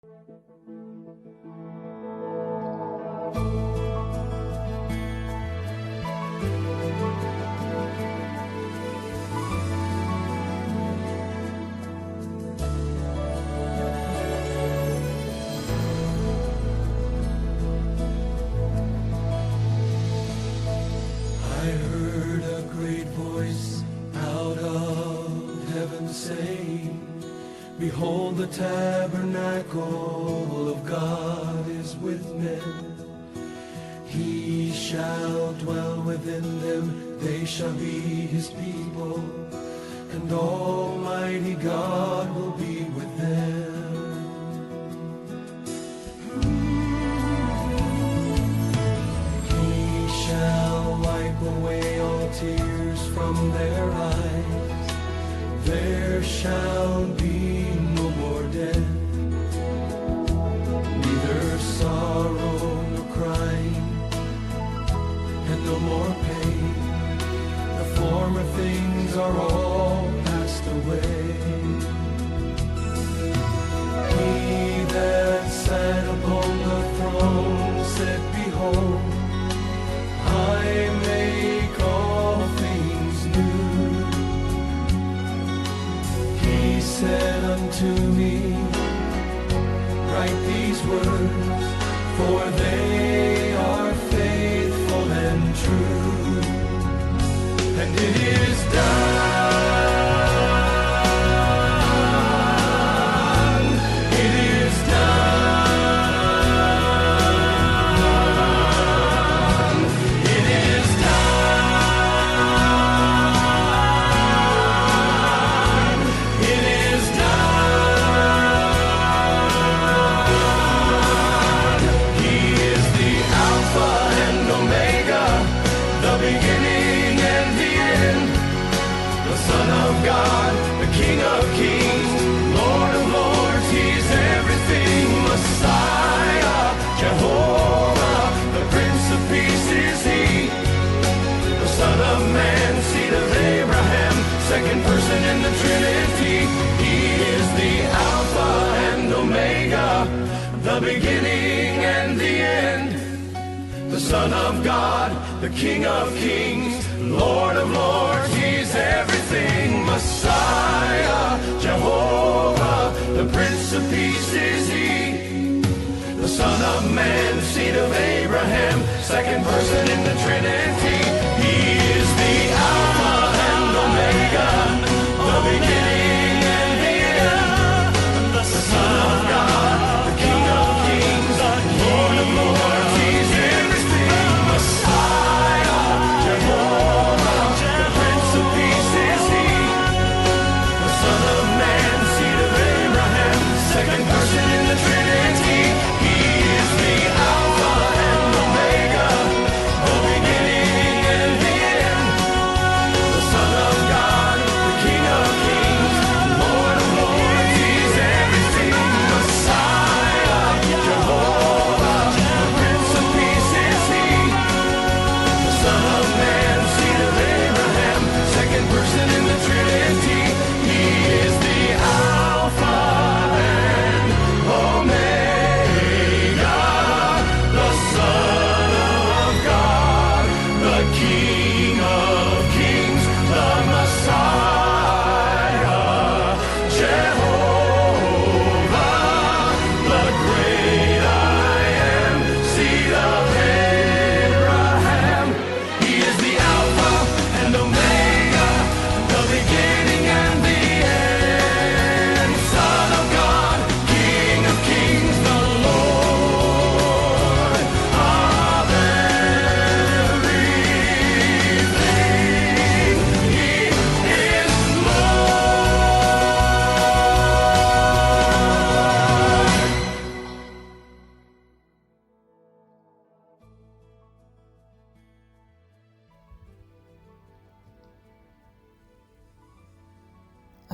I heard a great voice out of heaven saying, Behold, the tabernacle of God is with men. He shall dwell within them, they shall be his people, and Almighty God will be with them. He shall wipe away all tears from their eyes. There shall be no more death, neither sorrow nor crying, and no more pain. The former things are all passed away. He that sat upon the throne said, Behold, I make all things new. He said unto me, Write these words, for they are faithful and true. And it is done. It is done. It is done. It is done. He is the Alpha and Omega, the beginning and the end, the Son of God, the King of Kings, Lord of Lords. He's everything. Messiah, Jehovah, the Prince of Peace is He, the Son of Man, seed of Abraham, second person in the Trinity. He is the Alpha and Omega, the beginning and the end, the Son of God, the King of Kings, Lord of Lords. He's everything. Messiah, Jehovah, the Prince of Peace is He, the Son of Man, seed of Abraham, second person in the Trinity. He is the Alpha and Omega, the beginning and the end, the Son of God, the King of Kings, Lord of Lords. He's everything. Messiah, Jehovah, the Prince of Peace is He, the Son of Man, seed of Abraham, second person in the Trinity. He is the Alpha and Omega, the beginning and the end, the Son of God, the King of Kings, Lord of Lords. He's everything. Messiah, Jehovah, the Prince of Peace is He, the Son of Man, seed of Abraham, second person in the Trinity. He is the Alpha and Omega, the Son of God, the King of Kings, the Messiah, Jehovah, the great I am, seed of Abraham. He is the Alpha and Omega, the beginning and the end, Son of God, King of Kings, the Lord of everything. He is Lord.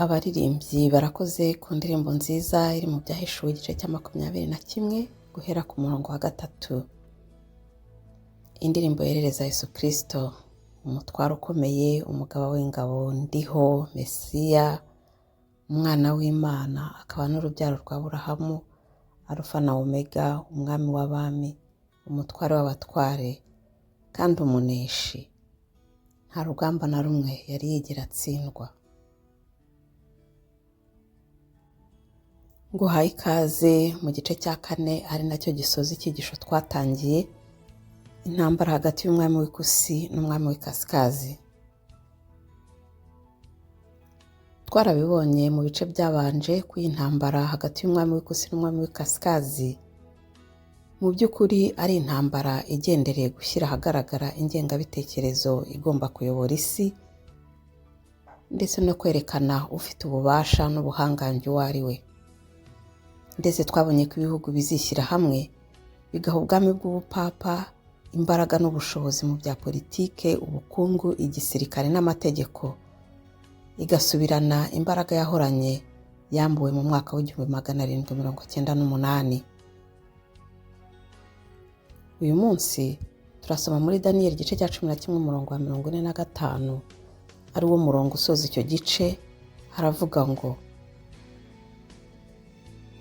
Abaririmbyi barakoze ku ndirimbo nziza iri mu Byahishuwe igice cya 21 guhera ku murongo wa 3. Indirimbo yerereza Yesu Kristo, umutwaro ukomeye, umugaba w'ingabo, ndiho, Mesiya, umwana w'Imana, akaba n'urubyaro rwa Aburahamu, Arufa na Omega, umwami w'abami, umutware w'abatware kandi umuneshi. Nta rugamba na rumwe yari yigera atsindwa. Nguhaye ikaze mu gice cya kane, ari nacyo gisoza icyigisho twatangiye, intambara hagati y'umwami w'ikusi n'umwami w'ikasikazi. Twarabibonye mu bice byabanje ko iyi ntambara hagati y'umwami w'ikusi n'umwami w'ikasikazi mu by'ukuri ari intambara igendereye gushyira ahagaragara ingengabitekerezo igomba kuyobora isi, ndetse no kwerekana ufite ububasha n'ubuhangange uwo ari we. Ndetse twabonye ko ibihugu bizishyira hamwe bigaha ubwami bw'ubupapa imbaraga n'ubushobozi mu bya politike, ubukungu, igisirikare n'amategeko, igasubirana imbaraga yahoranye yambuwe mu mwaka w'1798. Uyu munsi turasoma muri Daniyeli igice cya 11 umurongo wa 45, ari wo murongo usoza icyo gice. Haravuga ngo: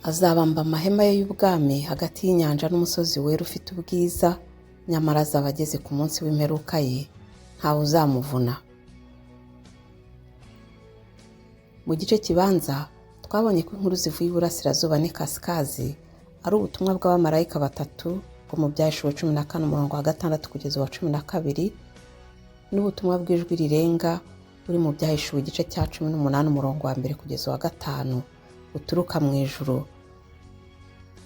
azabamba amahema ye y'ubwami hagati y'inyanja n'umusozi wera ufite ubwiza, nyamara azaba ageze ku munsi w'imperuka ye, ntawe uzamuvuna. Mu gice kibanza twabonye ko inkuru zivuye iburasirazuba n'ikasikazi ari ubutumwa bw'abamarayika batatu bwo mu Byahishuwe 14 umurongo wa 6 kugeza uwa 12, n'ubutumwa bw'ijwi rirenga buri mu Byahishuwe igice cya 18 umurongo wa 1 kugeza uwa 5, uturuka mu ijuru,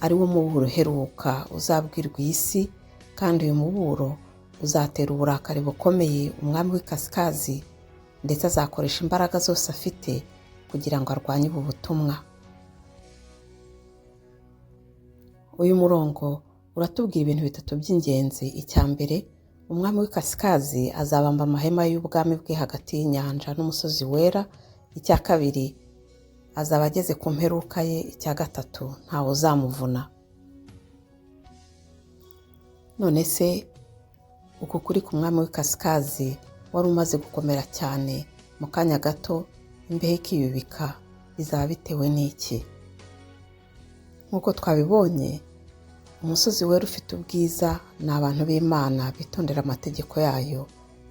ari wo muburo uheruka uzabwirwa iyi si, kandi uyu muburo uzatera uburakari bukomeye umwami w'ikasikazi, ndetse azakoresha imbaraga zose afite kugira ngo arwanye ubu butumwa. Uyu murongo uratubwira ibintu bitatu by'ingenzi. Icya mbere, umwami w'ikasikazi azabamba amahema y'ubwami bwe hagati y'inyanja n'umusozi wera. Icya kabiri, azaba ageze ku mperuka ye. Icya gatatu, ntawe uzamuvuna. None se uku kuri ku mwami w'ikasikazi wari umaze gukomera cyane, mu kanya gato imbeho ikiyubika, bizaba bitewe n'iki? Nk'uko twabibonye, umusozi wera ufite ubwiza ni abantu b'Imana bitondera amategeko yayo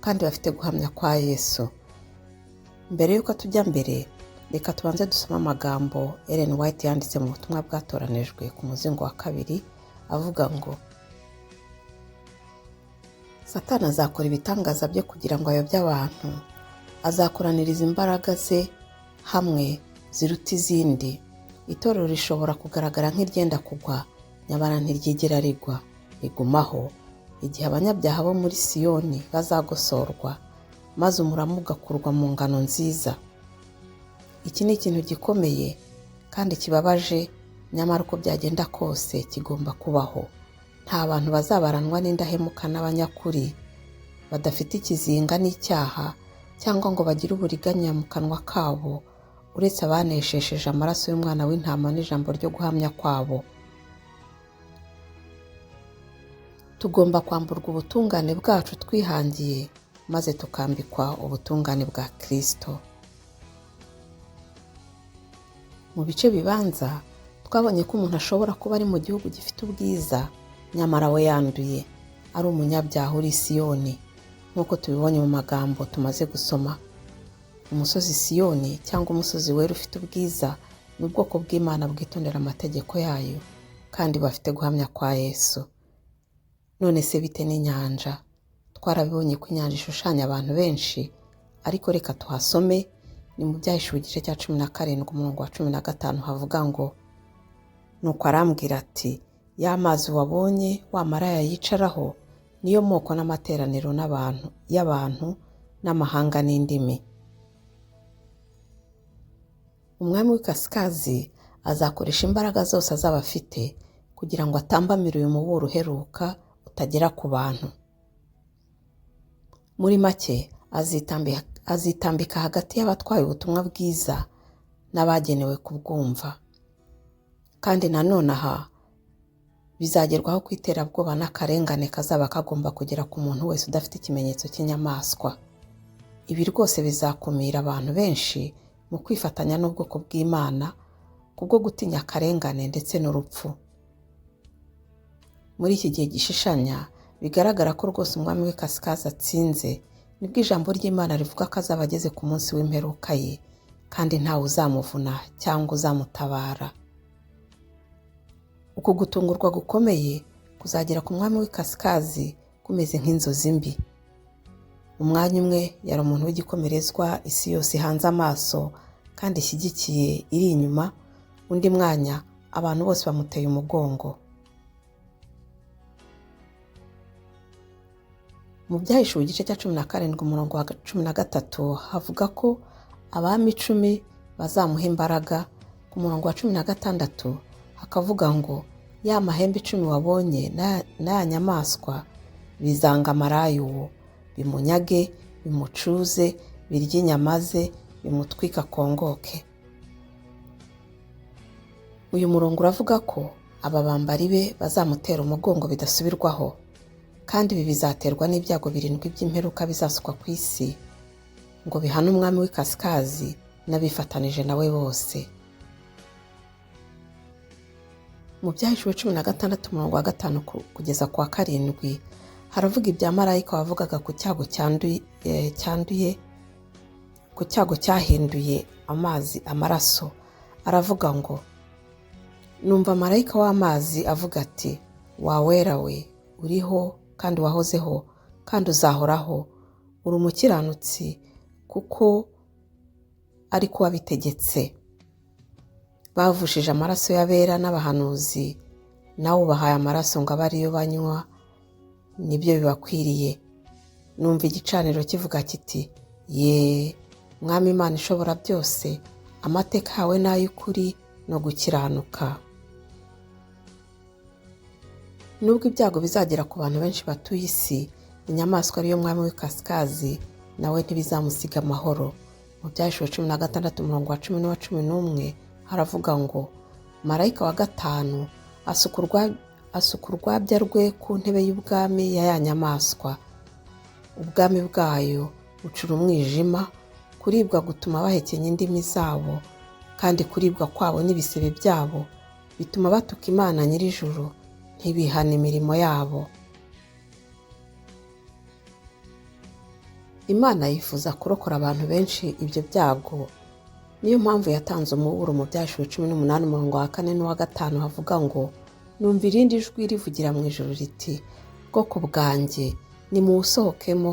kandi bafite guhamya kwa Yesu. Mbere y'uko tujya mbere, reka tubanze dusome amagambo Ellen White yanditse mu butumwa bwatoranijwe ku muzingo wa 2, avuga ngo: Satani azakora ibitangaza bye kugira ngo ayobye abantu, azakoraniriza imbaraga ze hamwe ziruta izindi. Itorero rishobora kugaragara nk'iryenda kugwa, nyamara ntiryigera rigwa, rigumaho igihe abanyabyaha bo muri Siyoni bazagosorwa, maze umurama ugakurwa mu ngano nziza. Iki ni ikintu gikomeye kandi kibabaje, nyamara uko byagenda kose kigomba kubaho. Nta bantu bazabaranwa n'indahemuka n'abanyakuri badafite ikizinga n'icyaha, cyangwa ngo bagire uburiganya mu kanwa kabo, uretse abaneshesheje amaraso y'umwana w'intama n'ijambo ryo guhamya kwabo. Tugomba kwamburwa ubutungane bwacu twihangiye, maze tukambikwa ubutungane bwa Kristo. Mu bice bibanza twabonye ko umuntu ashobora kuba ari mu gihugu gifite ubwiza, nyamara we yanduye, ari umunyabyaha uri Siyoni, nk'uko tubibonye mu magambo tumaze gusoma. Umusozi Siyoni cyangwa umusozi wera ufite ubwiza ni ubwoko bw'Imana bwitondera amategeko yayo kandi bafite guhamya kwa Yesu. None se bite n'inyanja? Twarabibonye ko inyanja ishushanya abantu benshi, ariko reka tuhasome. Ni mu Byahishuwe igice cya 17 umurongo wa 15, havuga ngo: nuko arambwira ati, ya mazi wabonye wa maraya yicaraho niyo moko n'amateraniro n'abantu y'abantu n'amahanga n'indimi. Umwami w'ikasikazi azakoresha imbaraga zose azaba afite kugira ngo atambamire uyu muburo uheruka utagera ku bantu. Muri make, azitambika hagati y'abatwaye ubutumwa bwiza n'abagenewe kubwumva. Kandi nanone aha bizagerwaho ku iterabwoba n'akarengane kazaba kagomba kugera ku muntu wese udafite ikimenyetso cy'inyamaswa. Ibi rwose bizakumira abantu benshi mu kwifatanya n'ubwoko bw'Imana kubwo gutinya akarengane ndetse n'urupfu. Muri iki gihe gishishanya bigaragara ko rwose umwami w'ikasikazi atsinze, nibwo ijambo ry'Imana rivuga ko azaba ageze ku munsi w'imperuka ye, kandi ntawe uzamuvuna cyangwa uzamutabara. Uku gutungurwa gukomeye kuzagera ku mwami w'ikasikazi kumeze nk'inzozi mbi. Umwanya umwe yari umuntu w'igikomerezwa isi yose ihanze amaso kandi ishyigikiye iri inyuma, undi mwanya abantu bose bamuteye umugongo. Mu Byahishuwe igice cya 17 umurongo wa 13 havuga ko abami 10 bazamuha imbaraga, ku murongo wa 16 hakavuga ngo ya mahembe 10 wabonye n'aya nyamaswa bizanga amarayo uwo, bimunyage, bimucuze, birye inyama ze, bimutwika akongoke. Uyu murongo uravuga ko aba bambari be bazamutera umugongo bidasubirwaho, kandi ibi bizaterwa n'ibyago 7 by'imperuka bizasukwa ku isi ngo bihane umwami w'ikasikazi n'abifatanije nawe bose. Mu Byahishuwe 16 umurongo wa 5 kugeza ku wa 7 haravuga ibya marayika wavugaga ku cyago cyanduye, ku cyago cyahinduye amazi amaraso. Aravuga ngo numva marayika w'amazi avuga ati wawera we, uriho kandi wahozeho kandi uzahoraho, uri umukiranutsi kuko ariko wabitegetse. Bavushije amaraso y'abera n'abahanuzi, nawe ubahaye amaraso ngo abe ariyo banywa, nibyo bibakwiriye. Numva igicaniro kivuga kiti ye Mwami Imana ishobora byose, amateka yawe n'ay'ukuri no gukiranuka. Nubwo ibyago bizagera ku bantu benshi batuye isi, inyamaswa ariyo mwami w'ikasikazi nawe ntibizamusiga amahoro. Mu Byahishuwe 16 umurongo wa 10 n'uwa 11 haravuga ngo marayika wa 5 asuka urwabya rwe ku ntebe y'ubwami ya ya nyamaswa. Ubwami bwayo bucura umwijima, kuribwa gutuma bahekenya indimi zabo, kandi kuribwa kwabo n'ibisebe byabo bituma batuka Imana nyir'ijuru, ntibihana imirimo yabo. Imana yifuza kurokora abantu benshi ibyo byago, niyo mpamvu yatanze umuburo mu Byahishuwe 18 umurongo wa 4 n'uwa 5 havuga ngo numva irindi jwi rivugira mu ijuru riti bwoko bwanjye nimuwusohokemo,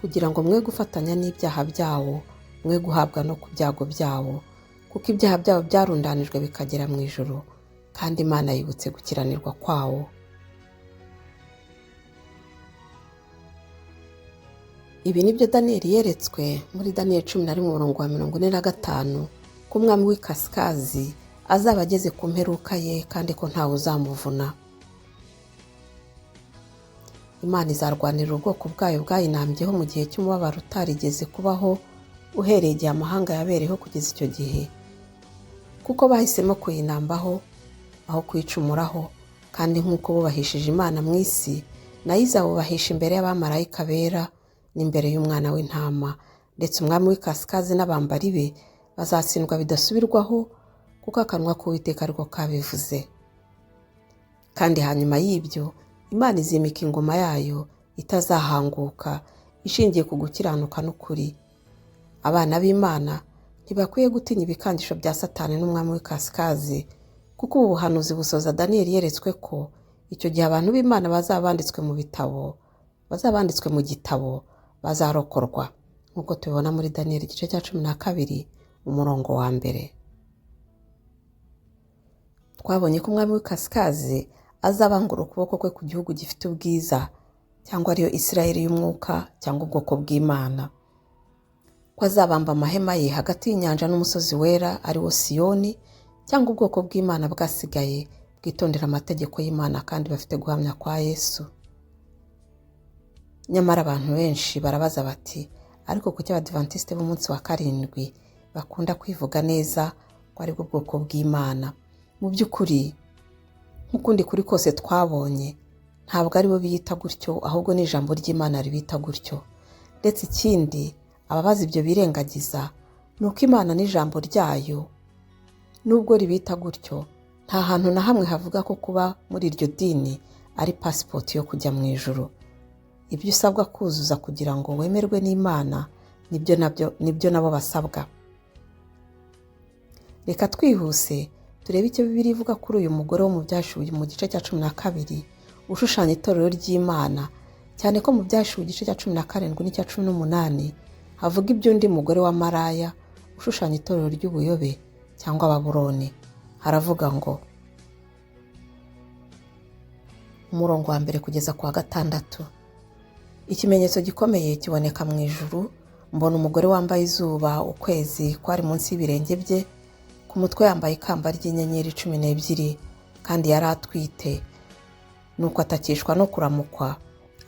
kugira ngo mwe gufatanya n'ibyaha byawo, mwe guhabwa no ku byago byawo, kuko ibyaha byabo byarundanijwe bikagera mu ijuru, kandi Imana yibutse gukiranirwa kwawo. Ibi nibyo Daniyeli yeretswe muri Daniyeli 11 umurongo wa 45 ko umwami w'ikasikazi azaba ageze ku mperuka ye kandi ko ntawe uzamuvuna. Imana izarwanirira ubwoko bwayo bwayinambyeho mu gihe cy'umubabaro utarigeze kubaho uhereye igihe amahanga yabereyeho kugeza icyo gihe, kuko bahisemo kuyinambaho aho kuyicumuraho, kandi nk'uko bubahishije Imana mu isi, nayo izabubahisha imbere y'abamarayika bera n'imbere y'umwana w'intama. Ndetse umwami w'ikasikazi n'abambari be bazatsindwa bidasubirwaho, kuko akanwa k'Uwiteka ariko kabivuze. Kandi hanyuma y'ibyo Imana izimika ingoma yayo itazahanguka, ishingiye ku gukiranuka n'ukuri. Abana b'Imana ntibakwiye gutinya ibikangisho bya Satani n'umwami w'ikasikazi, kuko ubu buhanuzi busoza Daniyeli yeretswe ko icyo gihe abantu b'Imana bazaba banditswe mu bitabo, bazaba banditswe mu gitabo, bazarokorwa, nk'uko tubibona muri Daniyeli igice cya 12 umurongo wa 1. Twabonye ko umwami w'ikasikazi azabangura ukuboko kwe ku gihugu gifite ubwiza, cyangwa ariyo Isirayeli y'umwuka cyangwa ubwoko bw'Imana, ko azabamba amahema ye hagati y'inyanja n'umusozi wera ari wo Siyoni, cyangwa ubwoko bw'Imana bwasigaye bwitondera amategeko y'Imana kandi bafite guhamya kwa Yesu. Nyamara abantu benshi barabaza bati ariko kuki Abadivantisite b'umunsi wa 7 bakunda kwivuga neza ko ari bwo bwoko bw'Imana? Mu by'ukuri nk'ukundi kuri kose twabonye, ntabwo ari bo biyita gutyo, ahubwo ni ijambo ry'Imana ribita gutyo. Ndetse ikindi ababaza ibyo birengagiza ni uko Imana n'ijambo ryayo nubwo ribita gutyo, nta hantu na hamwe havuga ko kuba muri iryo dini ari pasipoti yo kujya mu ijuru. Ibyo usabwa kuzuza kugira ngo wemerwe n'Imana nibyo nabo basabwa. Reka twihuse turebe icyo Bibiliya ivuga kuri uyu mugore wo mu Byahishuwe mu gice cya 12 ushushanya itorero ry'Imana, cyane ko mu Byahishuwe igice cya 17 n'icya 18 havuga iby'undi mugore wa maraya ushushanya itorero ry'ubuyobe cyangwa Babuloni. Haravuga ngo umurongo wa 1 kugeza ku wa 6. Ikimenyetso gikomeye kiboneka mu ijuru, mbona umugore wambaye izuba, ukwezi kwari munsi y'ibirenge bye, ku mutwe yambaye ikamba ry'inyenyeri 12, kandi yari atwite. Nuko atakishwa no kuramukwa,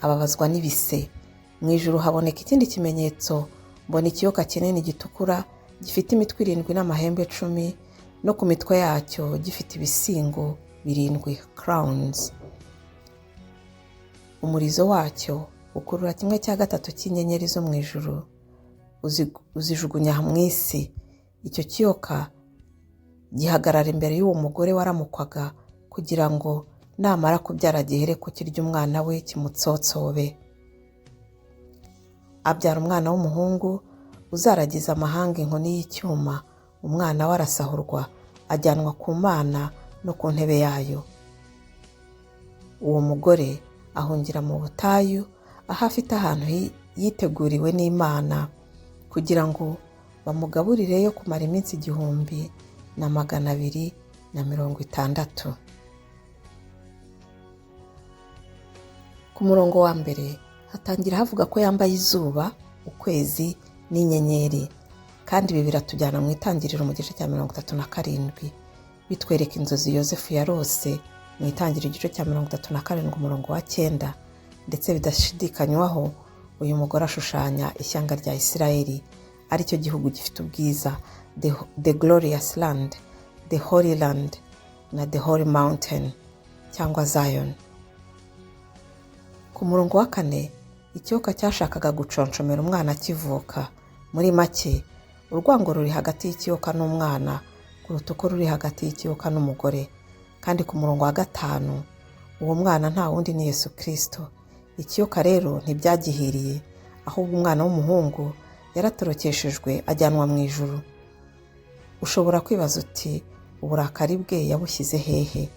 ababazwa n'ibise. Mu ijuru haboneka ikindi kimenyetso, mbona ikiyoka kinini gitukura gifite imitwe 7 n'amahembe 10, no ku mitwe yacyo gifite ibisingo 7 crowns. Umurizo wacyo ukurura 1/3 cy'inyenyeri zo mu ijuru, uzijugunya mu isi. Icyo kiyoka gihagarara imbere y'uwo mugore waramukwaga, kugira ngo namara kubyara gihere ko kirya umwana we kimutsotsobe. Abyara umwana w'umuhungu uzaragiza amahanga inkoni y'icyuma. Umwana we arasahurwa ajyanwa ku Mana no ku ntebe yayo. Uwo mugore ahungira mu butayu, aho afite ahantu yiteguriwe n'Imana, kugira ngo bamugaburireyo kumara iminsi 1260. Ku murongo wa 1 hatangira havuga ko yambaye izuba, ukwezi n'inyenyeri, kandi ibi biratujyana mu itangiriro mu gice cya 37, bitwereka inzozi Yosefu yarose mu itangiriro igice cya 37 umurongo wa 9, ndetse bidashidikanywaho uyu mugore ashushanya ishyanga rya Isirayeli, aricyo gihugu gifite ubwiza, the glorious land, the holy land na the holy mountain cyangwa Zion. Ku murongo wa 4 ikiyoka cyashakaga guconshomera umwana akivuka. Muri make, urwango ruri hagati y'ikiyoka n'umwana kuruta uko ruri hagati y'ikiyoka n'umugore. Kandi ku murongo wa 5 uwo mwana nta wundi ni Yesu Kristo. Ikiyoka rero ntibyagihiriye, ahubwo umwana w'umuhungu yaratorokeshejwe ajyanwa mu ijuru. Ushobora kwibaza uti uburakari bwe yabushyize hehe?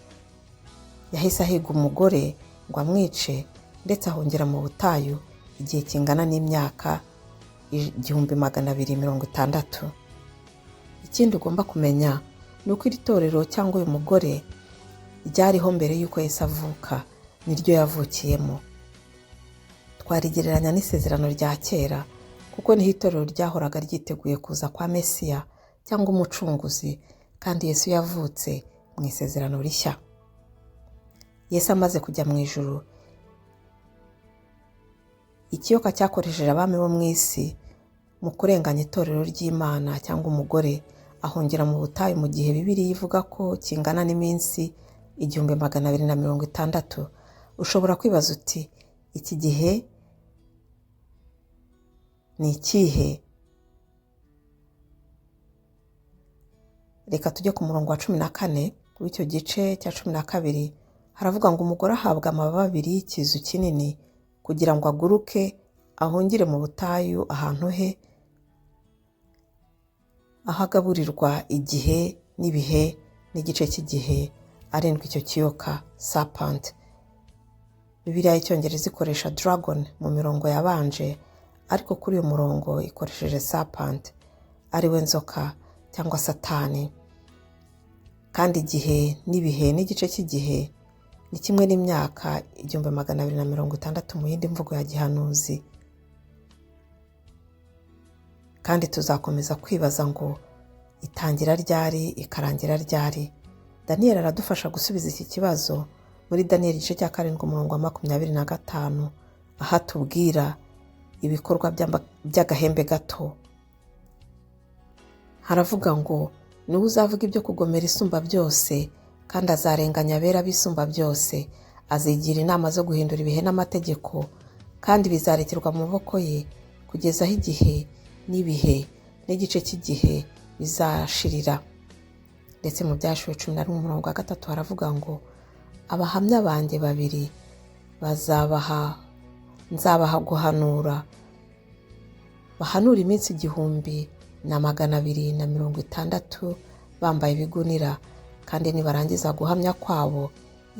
Yahise ahiga umugore ngo amwice, ndetse ahungira mu butayu igihe kingana n'imyaka 1260. Ikindi ugomba kumenya ni uko iri torero cyangwa uyu mugore ryariho mbere y'uko Yesu avuka, niryo yavukiyemo. Twarigereranya n'isezerano rya kera, kuko niho itorero ryahoraga ryiteguye kuza kwa Mesiya cyangwa umucunguzi, kandi Yesu yavutse mu isezerano rishya. Yesu amaze kujya mu ijuru, ikiyoka cyakoresheje abami bo mu isi mu kurenganya itorero ry'Imana cyangwa umugore, ahungira mu butayu mu gihe Bibiliya ivuga ko kingana n'iminsi 1260. Ushobora kwibaza uti iki gihe ni ikihe? Reka tujye ku murongo wa 14 w'icyo gice cya 12. Haravuga ngo umugore ahabwa amababa 2 y'ikizu kinini kugira ngo aguruke ahungire mu butayu ahantu he, aho agaburirwa igihe n'ibihe n'igice cy'igihe, arindwi icyo kiyoka serpent. Bibiliya y'Icyongereza ikoresha dragon mu mirongo yabanje, ariko kuri uyu murongo ikoresheje serpent, ariwe nzoka cyangwa Satani. Kandi igihe n'ibihe n'igice cy'igihe ni kimwe n'imyaka 1260 mu yindi mvugo ya gihanuzi. Kandi tuzakomeza kwibaza ngo itangira ryari ikarangira ryari? Daniel aradufasha gusubiza iki kibazo muri Daniel igice cya 7 umurongo wa 25, aho atubwira ibikorwa by'agahembe gato. Haravuga ngo niwe uzavuga ibyo kugomera Isumba byose, kandi azarenganya abera b'Isumba byose, azigira inama zo guhindura ibihe n'amategeko, kandi bizarekerwa mu maboko ye kugeza aho igihe n'ibihe n'igice cy'igihe bizashirira. Ndetse mu Byashuwe 11 umurongo wa 3 haravuga ngo Abahamya banjye babiri bazabaha, nzabaha guhanura, bahanura iminsi 1260 bambaye ibigunira, kandi nibarangiza guhamya kwabo,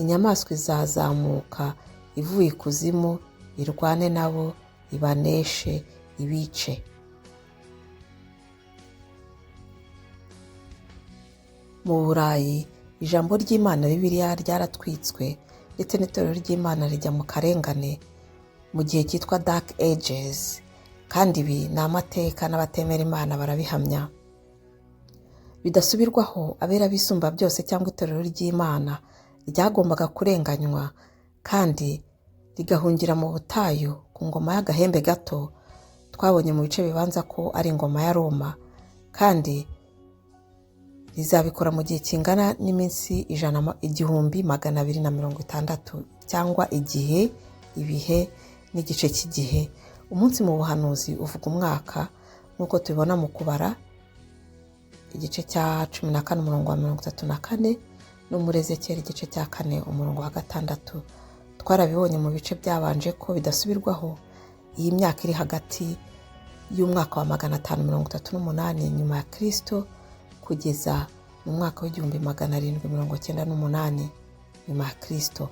inyamaswa izazamuka ivuye ikuzimu irwane nabo, ibaneshe, ibice. Mu Burayi ijambo ry'Imana Bibiliya ryaratwitswe, ndetse n'itorero ry'Imana rijya mu karengane mu gihe cyitwa Dark Ages, kandi ibi ni amateka n'abatemera Imana barabihamya. Bidasubirwaho, abera bisumba byose cyangwa itorero ry'Imana ryagombaga kurenganywa kandi rigahungira mu butayu ku ngoma y'agahembe gato twabonye mu bice bibanza ko ari ingoma ya Roma, kandi rizabikora mu gihe kingana n'iminsi 1260 cyangwa igihe, ibihe n'igice cy'igihe. Umunsi mu buhanuzi uvuga umwaka nk'uko tubibona mu Kubara igice cya 14 umurongo wa 34 no muri Ezekiyeli igice cya 4 umurongo wa 6. Twarabibonye mu bice byabanje ko bidasubirwaho iyi myaka iri hagati y'umwaka wa 538 nyuma ya Kristo kugeza mu mwaka wa 1798 nyuma ya Kristo.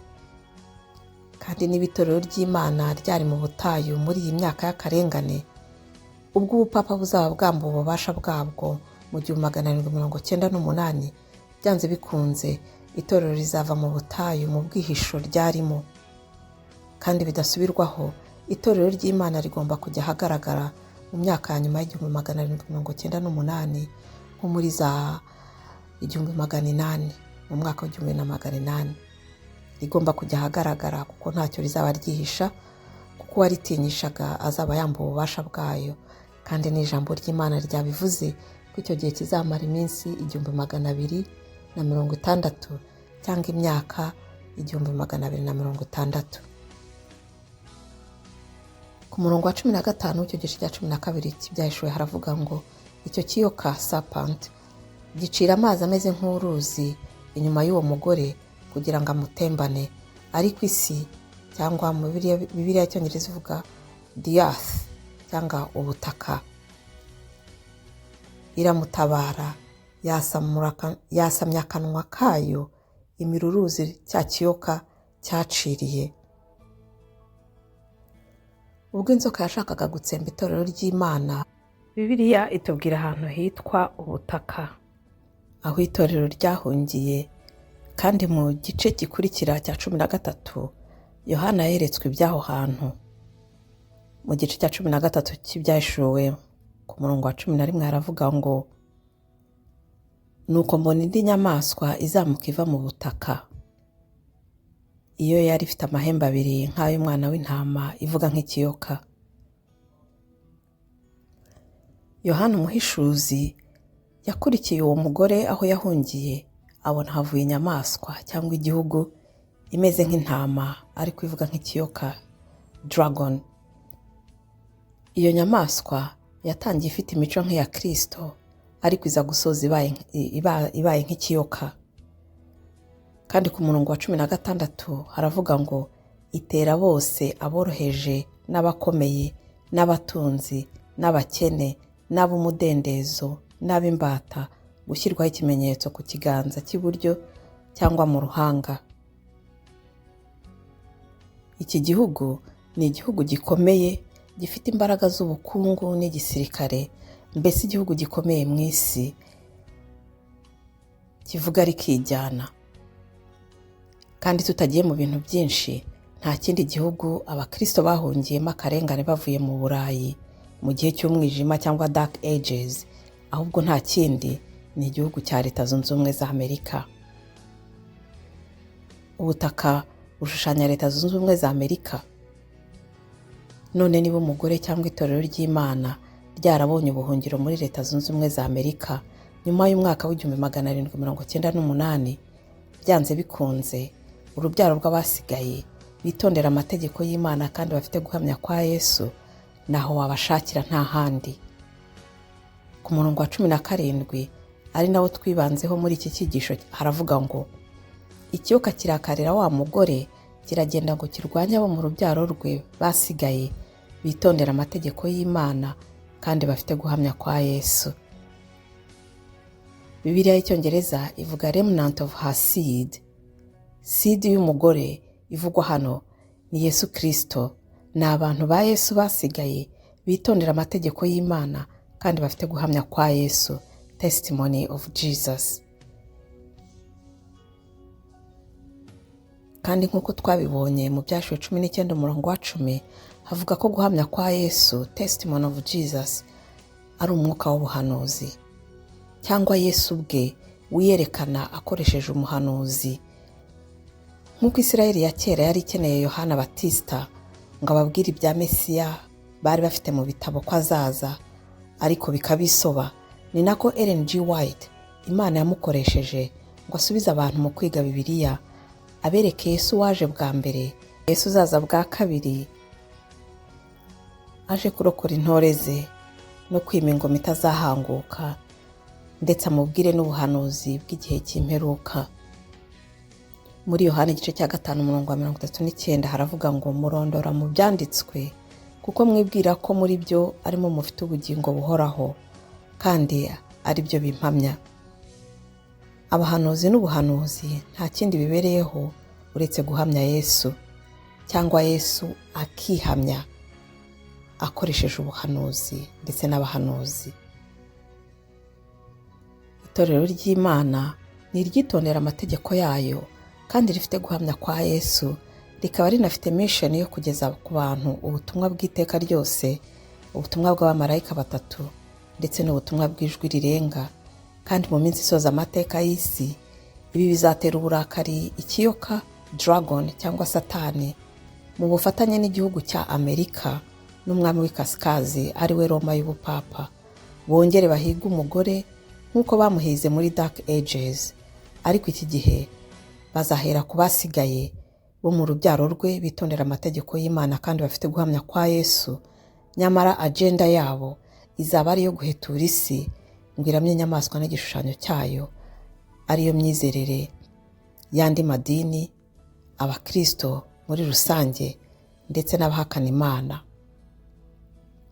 Kandi niba itorero ry'Imana ryari mu butayu muri iyi myaka y'akarengane, ubwo ubupapa buzaba bwambuwe ububasha bwabwo mu 1798, byanze bikunze itorero rizava mu butayu mu bwihisho ryarimo. Kandi bidasubirwaho, itorero ry'Imana rigomba kujya ahagaragara mu myaka ya nyuma ya 1798, nko muri za 1800, mu mwaka wa 1800 rigomba kujya ahagaragara, kuko ntacyo rizaba ryihisha, kuko uwaritinyishaga azaba yambuwe ububasha bwayo. Kandi n'ijambo ry'Imana ryabivuze ko icyo gihe kizamara iminsi 1260 cyangwa imyaka 1260. Ku murongo wa 15 w'icyo gice cya 12 cy'Ibyahishuwe haravuga ngo icyo kiyoka serpent gicira amazi ameze nk'uruzi inyuma y'uwo mugore kugira ngo amutembane, ariko isi, cyangwa mu Bibiliya y'Icyongereza ivuga the earth cyangwa ubutaka, iramutabara, yasamya akanwa kayo imira uruzi cya kiyoka cyaciriye. Ubwo inzoka yashakaga gutsemba itorero ry'Imana, Bibiliya itubwira ahantu hitwa ubutaka, aho itorero ryahungiye. Kandi mu gice gikurikira cya 13 Yohana yeretswe iby'aho hantu. Mu gice cya 13 cy'Ibyahishuwe ku murongo wa 11 haravuga ngo nuko mbona indi nyamaswa izamuka iva mu butaka, iyo yari ifite amahembe abiri nk'ay'umwana w'intama, ivuga nk'ikiyoka. Yohana umuhishuzi yakurikiye uwo mugore aho yahungiye, abona havuye inyamaswa cyangwa igihugu imeze nk'intama ariko ivuga nk'ikiyoka, dragon. Iyo nyamaswa yatangiye ifite imico nk'iya Kristo, ariko iza gusoza ibaye nk'ikiyoka. Kandi ku murongo wa 16 haravuga ngo itera bose aboroheje n'abakomeye n'abatunzi n'abakene n'ab'umudendezo n'ab'imbata gushyirwaho ikimenyetso ku kiganza cy'iburyo cyangwa mu ruhanga. Iki gihugu ni igihugu gikomeye gifite imbaraga z'ubukungu n'igisirikare, mbese igihugu gikomeye mu isi kivuga rikijyana. Kandi tutagiye mu bintu byinshi, nta kindi gihugu abakristo bahungiyemo akarengane bavuye mu Burayi mu gihe cy'umwijima cyangwa Dark Ages, ahubwo nta kindi ni igihugu cya Leta Zunze Ubumwe za Amerika. Ubutaka bushushanya Leta Zunze Ubumwe za Amerika. None niba umugore cyangwa itorero ry'Imana ryarabonye ubuhungiro muri Leta Zunze Ubumwe za Amerika nyuma y'umwaka wa 1798, byanze bikunze urubyaro rw'abasigaye bitondera amategeko y'Imana kandi bafite guhamya kwa Yesu, naho wabashakira nta handi. Ku murongo wa 17 ari nawo twibanzeho muri iki cyigisho haravuga ngo Ikiyoka kirakarira wa mugore, kiragenda ngo kirwanye abo mu rubyaro rwe basigaye, bitondera amategeko y'Imana kandi bafite guhamya kwa Yesu. Bibiliya y'Icyongereza ivuga remnant of her seed. Seed y'umugore ivugwa hano ni Yesu Kristo. Ni abantu ba Yesu basigaye bitondera amategeko y'Imana kandi bafite guhamya kwa Yesu, testimony of Jesus. Kandi nk'uko twabibonye mu Byashuwe 19 umurongo wa 10, havuga ko guhamya kwa Yesu, testimony of Jesus, ari umwuka w'ubuhanuzi, cyangwa Yesu ubwe wiyerekana akoresheje umuhanuzi. Nk'uko Isirayeli ya kera yari ikeneye Yohana Batista ngo ababwire ibya Mesiya bari bafite mu bitabo ko azaza, ariko bikabisoba, ni nako Ellen G. White Imana yamukoresheje ngo asubize abantu mu kwiga Bibiliya, abereke Yesu waje bwa mbere, Yesu uzaza bwa kabiri, aje kurokora intore ze no kwima ingoma itazahanguka, ndetse amubwire n'ubuhanuzi bw'igihe cy'imperuka. Muri Yohana igice cya 5 umurongo wa 39 haravuga ngo murondora mu byanditswe kuko mwibwira ko muri byo arimo mufite ubugingo buhoraho, kandi ari byo bimpamya. Abahanuzi n'ubuhanuzi nta kindi bibereyeho uretse guhamya Yesu, cyangwa Yesu akihamya akoresheje ubuhanuzi ndetse n'abahanuzi. Itorero ry'Imana ni iryitondera amategeko yayo kandi rifite guhamya kwa Yesu, rikaba rinafite mission yo kugeza ku bantu ubutumwa bw'iteka ryose, ubutumwa bw'abamarayika batatu ndetse n'ubutumwa bw'ijwi rirenga. Kandi mu minsi isoza amateka y'isi, ibi bizatera uburakari ikiyoka dragon cyangwa Satani mu bufatanye n'igihugu cya Amerika n'umwami w'ikasikazi ari we Roma y'ubupapa, bongere bahige umugore nk'uko bamuhize muri Dark Ages. Ariko iki gihe bazahera ku basigaye bo mu rubyaro rwe bitondera amategeko y'Imana kandi bafite guhamya kwa Yesu, nyamara agenda yabo izaba ari iyo guhetura isi ngo iramye inyamaswa n'igishushanyo cyayo, ariyo myizerere y'andi madini, abakristo muri rusange ndetse n'abahakana Imana.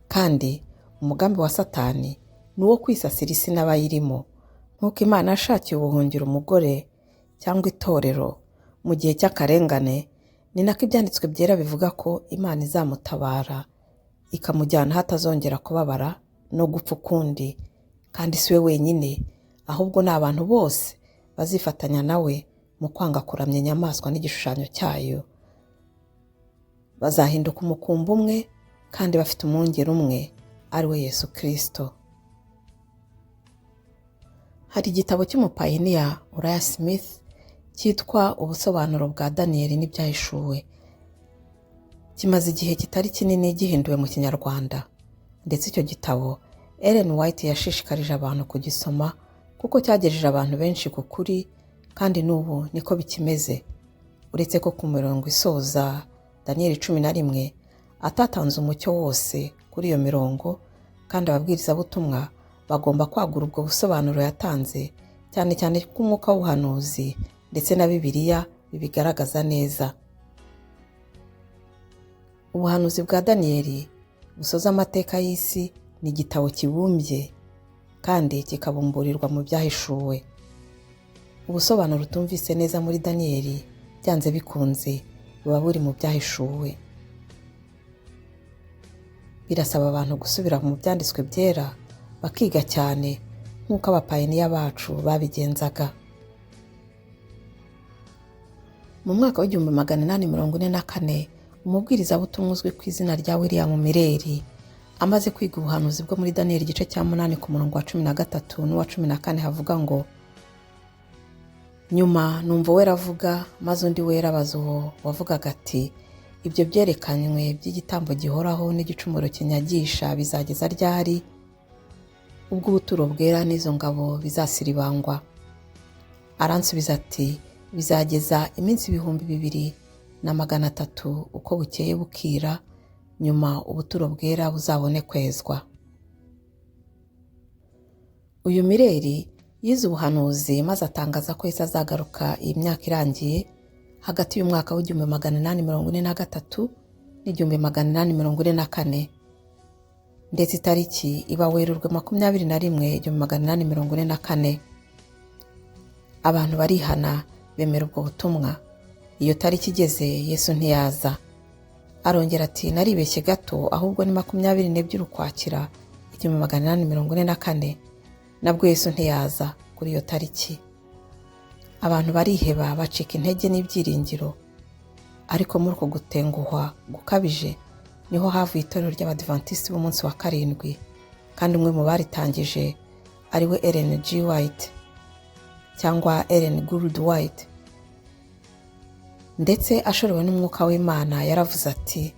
Kandi umugambi wa Satani ni uwo kwisasira isi n'abayirimo, nk'uko Imana yashakiye ubuhungiro umugore cyangwa itorero mu gihe cy'akarengane, ni nako ibyanditswe byera bivuga ko Imana izamutabara ikamujyana aho atazongera kubabara no gupfa ukundi. Kandi si we wenyine, ahubwo ni abantu bose bazifatanya nawe mu kwanga kuramya inyamaswa n'igishushanyo cyayo. Bazahinduka umukumbi umwe kandi bafite umwungeri umwe, ari we Yesu Kristo. Hari igitabo cy'umupayiniya Uriah Smith cyitwa Ubusobanuro bwa Daniyeli n'Ibyahishuwe. Kimaze igihe kitari kinini gihinduwe mu Kinyarwanda, ndetse icyo gitabo Ellen White yashishikarije abantu kugisoma kuko cyagejeje abantu benshi ku kuri, kandi n'ubu niko bikimeze, uretse ko ku mirongo isoza Daniyeli 11 atatanze umucyo wose kuri iyo mirongo, kandi ababwirizabutumwa bagomba kwagura ubwo busobanuro yatanze, cyane cyane ko umwuka w'ubuhanuzi ndetse na Bibiliya bibigaragaza neza. Ubuhanuzi bwa Daniyeli busoza amateka y'isi ni igitabo kibumbye kandi kikabumburirwa mu byahishuwe. Ubusobanuro utumvise neza muri Daniyeli byanze bikunze buba buri mu byahishuwe. Birasaba abantu gusubira mu byanditswe byera bakiga cyane nk'uko abapayiniya bacu babigenzaga. Mu mwaka wa 1844, umubwirizabutumwa uzwi ku izina rya William Mireri amaze kwiga ubuhanuzi bwo muri Daniyeli igice cya 8 ku murongo wa 13 n'uwa 14 havuga ngo: nyuma numva uwera avuga, maze undi wera abaza uwo wavugaga ati, ibyo byerekanywe by'igitambo gihoraho n'igicumuro kinyagisha bizageza ryari, ubwo ubuturo bwera n'izo ngabo bizasiribangwa? Aransubiza ati, bizageza iminsi 2300 uko bukeye bukira, nyuma ubuturo bwera buzabone kwezwa. Uyu Mireri Yize ubuhanuzi maze atangaza ko Yesu azagaruka iyi myaka irangiye hagati y'umwaka w'1843 n'1844, ndetse itariki iba Werurwe 21, 1844. Abantu barihana, bemera ubwo butumwa. Iyo tariki igeze, Yesu ntiyaza. Arongera ati: "Naribeshye gato, ahubwo ni 22 Ukwakira 1844." Nabwo Yesu ntiyaza kuri iyo tariki. Abantu bariheba, bacika intege n'ibyiringiro. Ariko muri uko gutenguhwa gukabije niho havuye Itorero ry'Abadivantisiti b'Umunsi wa Karindwi, kandi umwe mu baritangije ari we Ellen G. White cyangwa Ellen Gould White. Ndetse ashorewe n'Umwuka w'Imana, yaravuze ati: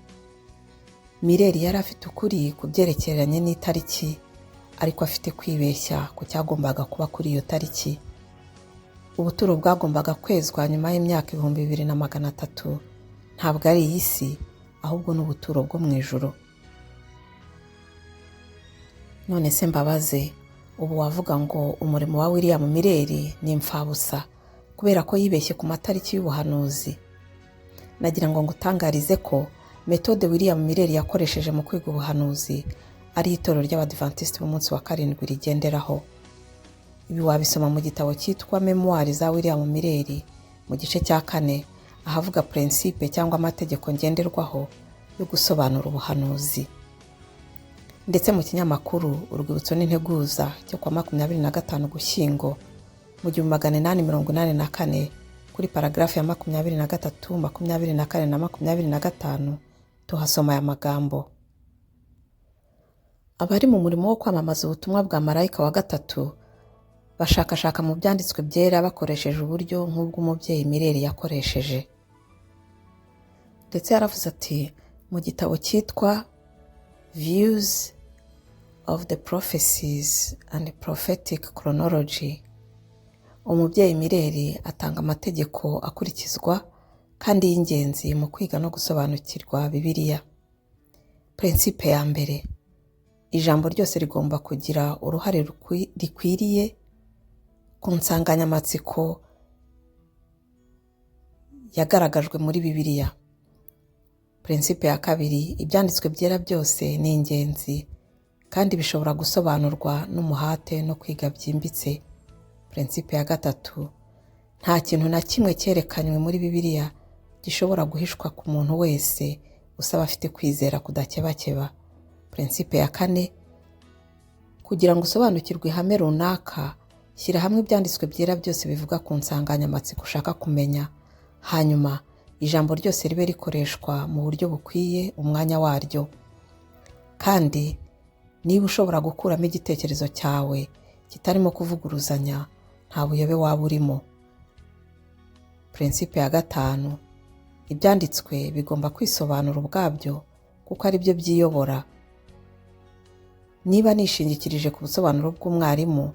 "Mireri yari afite ukuri ku byerekeranye n'itariki, ariko afite kwibeshya ku cyagombaga kuba kuri iyo tariki. Ubuturo bwagombaga kwezwa nyuma y'imyaka 2300 ntabwo ari iyi si, ahubwo ni ubuturo bwo mu ijuru." None se mbabaze, ubu wavuga ngo umurimo wa William Mireri ni imfabusa kubera ko yibeshye ku matariki y'ubuhanuzi? Nagira ngo ngutangarize ko méthode William Mireri yakoresheje mu kwiga ubuhanuzi ari Itorero ry'Abadivantisiti b'Umunsi wa Karindwi rigenderaho. Ibi wabisoma mu gitabo cyitwa Memoirs za William Mireri, mu gice cya kane, ahavuga principe cyangwa amategeko ngenderwaho yo gusobanura ubuhanuzi. Ndetse mu kinyamakuru Urwibutso n'Integuza cyo kwa 25 Gushyingo mu 1884, kuri paragraphe ya 23, 24 na 25, tuhasoma aya magambo: "Abari mu murimo wo kwamamaza ubutumwa bwa marayika wa gatatu bashakashaka mu byanditswe byera bakoresheje uburyo nk'ubw'umubyeyi Mireri yakoresheje." Ndetse yaravuze ati mu gitabo cyitwa Views of the Prophecies and Prophetic Chronology, umubyeyi Mireri atanga amategeko akurikizwa kandi y'ingenzi mu kwiga no gusobanukirwa Bibiliya. Principe ya mbere: ijambo ryose rigomba kugira uruhare rikwiriye ku nsanganyamatsiko yagaragajwe muri Bibiliya. Principe ya kabiri: ibyanditswe byera byose ni ingenzi kandi bishobora gusobanurwa n'umuhate no kwiga byimbitse. Principe ya gatatu: nta kintu na kimwe cyerekanywe muri Bibiliya gishobora guhishwa ku muntu wese usaba afite kwizera kudakebakeba. Principe ya kane: kugira ngo usobanukirwe ihame runaka, shyira hamwe ibyanditswe byera byose bivuga ku nsanganyamatsiko ushaka kumenya, hanyuma ijambo ryose ribe rikoreshwa mu buryo bukwiye umwanya waryo. Kandi niba ushobora gukuramo igitekerezo cyawe kitarimo kuvuguruzanya, nta buyobe waba urimo. Principe ya gatanu: ibyanditswe bigomba kwisobanura ubwabyo kuko ari byo byiyobora. Niba nishingikirije ku busobanuro bw'umwarimu,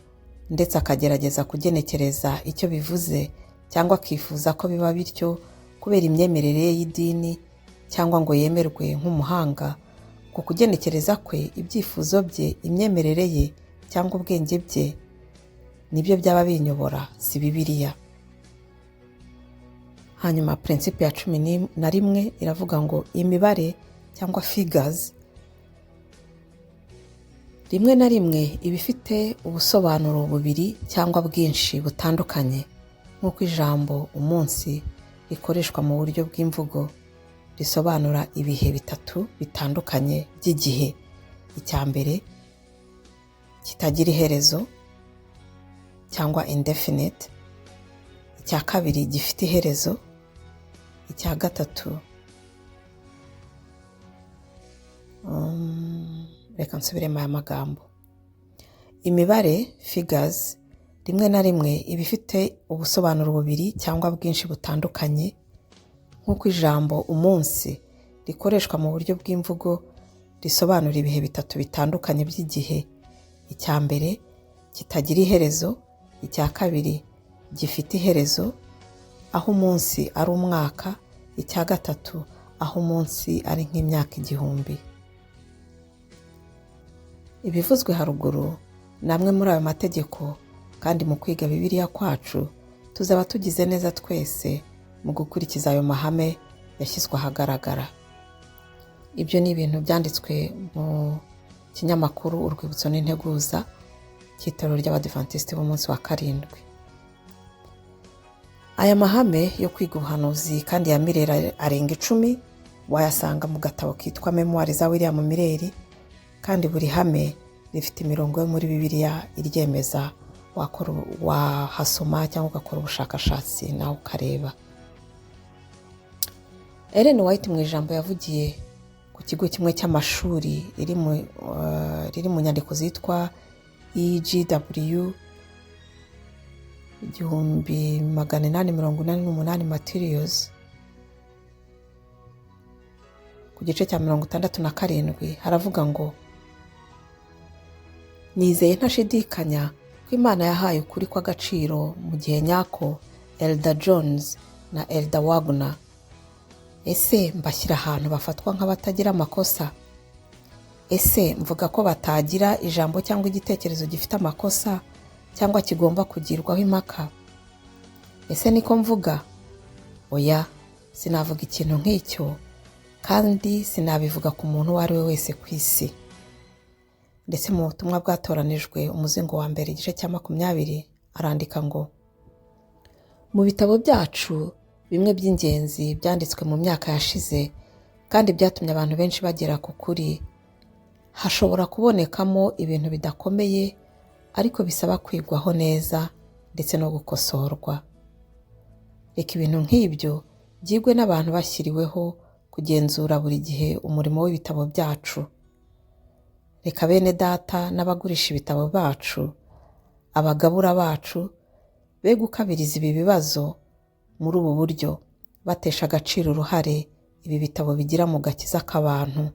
ndetse akagerageza kugenekereza icyo bivuze cyangwa akifuza ko biba bityo kubera imyemerere ye y'idini cyangwa ngo yemerwe nk'umuhanga, ku kugenekereza kwe, ibyifuzo bye, imyemerere ye cyangwa ubwenge bye nibyo byaba binyobora, si Bibiliya. Hanyuma principe ya 11 iravuga ngo imibare cyangwa figures rimwe na rimwe iba ifite ubusobanuro bubiri cyangwa bwinshi butandukanye, nk'uko ijambo "umunsi" rikoreshwa mu buryo bw'imvugo risobanura ibihe bitatu bitandukanye by'igihe: icya mbere kitagira iherezo cyangwa indefinite, icya kabiri gifite iherezo, icya gatatu. Reka nsubiremo aya magambo: imibare, figures, rimwe na rimwe iba ifite ubusobanuro bubiri cyangwa bwinshi butandukanye, nk'uko ijambo "umunsi" rikoreshwa mu buryo bw'imvugo risobanura ibihe bitatu bitandukanye by'igihe: icya mbere kitagira iherezo, icya kabiri gifite iherezo aho umunsi ari umwaka, icya gatatu aho umunsi ari nk'imyaka 1000. Ibivuzwe haruguru ni amwe muri ayo mategeko Kandi mu kwiga Bibiliya kwacu tuzaba tugize neza twese mu gukurikiza ayo mahame yashyizwe ahagaragara. Ibyo ni ibintu byanditswe mu kinyamakuru Urwibutso n'Integuza cy'itorero ry'Abadivantisiti b'umunsi wa karindwi. Aya mahame yo kwiga ubuhanuzi kandi ya Miller arenga 10 wayasanga mu gatabo kitwa Memoire za William Miller, kandi buri hame rifite imirongo yo muri Bibiliya iryemeza. Wahasoma cyangwa ugakora ubushakashatsi nawe ukareba. Ellen White mu ijambo yavugiye ku kigo kimwe cy'amashuri riri mu nyandiko zitwa EGW 1888 Materials, ku gice cya 67, haravuga ngo: "Nizeye ntashidikanya ko Imana yahaye ukuri kw'agaciro mu gihe nyako Elder Jones na Elder Wagner. Ese mbashyira ahantu bafatwa nk'abatagira amakosa? Ese mvuga ko batagira ijambo cyangwa igitekerezo gifite amakosa cyangwa kigomba kugirwaho impaka? Ese niko mvuga? Oya, sinavuga ikintu nk'icyo, kandi sinabivuga ku muntu uwo ari we wese ku isi." Ndetse mu butumwa bwatoranijwe, umuzingo wa mbere, igice cya 20, arandika ngo: "Mu bitabo byacu bimwe by'ingenzi byanditswe mu myaka yashize kandi byatumye abantu benshi bagera ku kuri, hashobora kubonekamo ibintu bidakomeye ariko bisaba kwigwaho neza ndetse no gukosorwa. Reka ibintu nk'ibyo byigwe n'abantu bashyiriweho kugenzura buri gihe umurimo w'ibitabo byacu. Reka bene data n'abagurisha ibitabo bacu, abagabura bacu, be gukabiriza ibi bibazo muri ubu buryo, batesha agaciro uruhare ibi bitabo bigira mu gakiza k'abantu.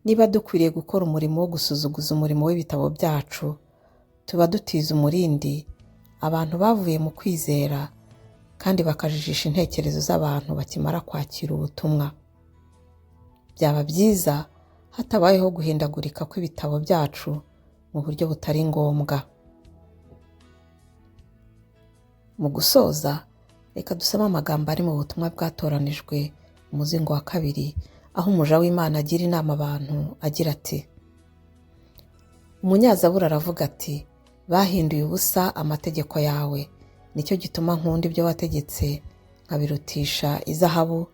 Niba dukwiriye gukora umurimo wo gusuzuguza umurimo w'ibitabo byacu, tuba dutiza umurindi abantu bavuye mu kwizera kandi bakajijisha intekerezo z'abantu bakimara kwakira ubutumwa. Byaba byiza hatabayeho guhindagurika kw'ibitabo byacu mu buryo butari ngombwa." Mu gusoza, reka dusome amagambo ari mu butumwa bwatoranijwe, umuzingo wa kabiri, aho umuja w'Imana agira inama abantu agira ati: "Umunyazaburi aravuga ati: 'Bahinduye ubusa amategeko yawe, nicyo gituma nkunda ibyo wategetse nkabirutisha izahabu,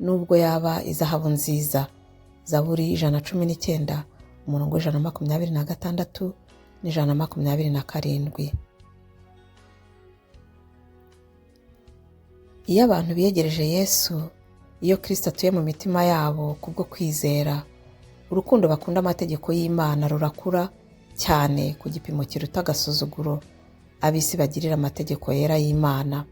nubwo yaba izahabu nziza.'" Zaburi 119, umurongo 126 n'127. Iyo abantu biyegereje Yesu, iyo Kristo atuye mu mitima yabo kubwo kwizera, urukundo bakunda amategeko y'Imana rurakura cyane ku gipimo kiruta agasuzuguro ab'isi bagirira amategeko yera y'Imana.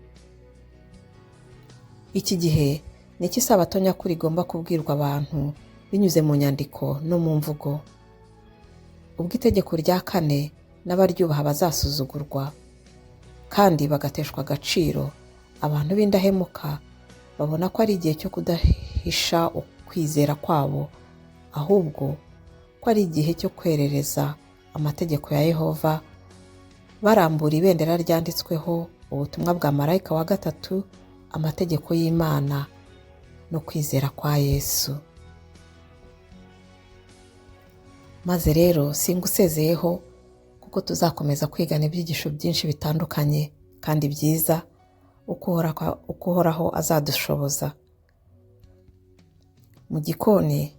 Iki gihe ni cyo isabato nyakuri igomba kubwirwa abantu binyuze mu nyandiko no mu mvugo. Ubwo itegeko rya kane n'abaryubaha bazasuzugurwa kandi bagateshwa agaciro, abantu b'indahemuka babona ko ari igihe cyo kudahisha ukwizera kwabo, ahubwo ko ari igihe cyo kwerereza amategeko ya Yehova, barambura ibendera ryanditsweho ubutumwa bwa marayika wa gatatu, amategeko y'Imana no kwizera kwa Yesu. Maze rero singusezeyeho, kuko tuzakomeza kwigana ibyigisho byinshi bitandukanye kandi byiza uko Uhoraho azadushoboza. Mu gikoni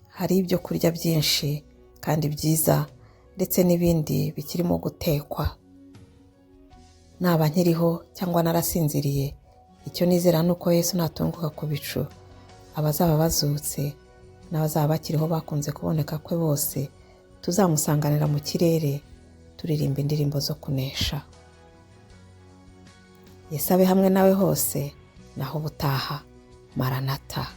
hari ibyo kurya byinshi kandi byiza, ndetse n'ibindi bikirimo gutekwa. Naba nkiriho cyangwa narasinziriye, icyo nizera ni uko Yesu natunguka ku bicu, abazaba bazutse n'abazaba bakiriho bakunze kuboneka kwe bose, tuzamusanganira mu kirere turirimba indirimbo zo kunesha. Yesu abe hamwe nawe hose, naho ubutaha. Maranata.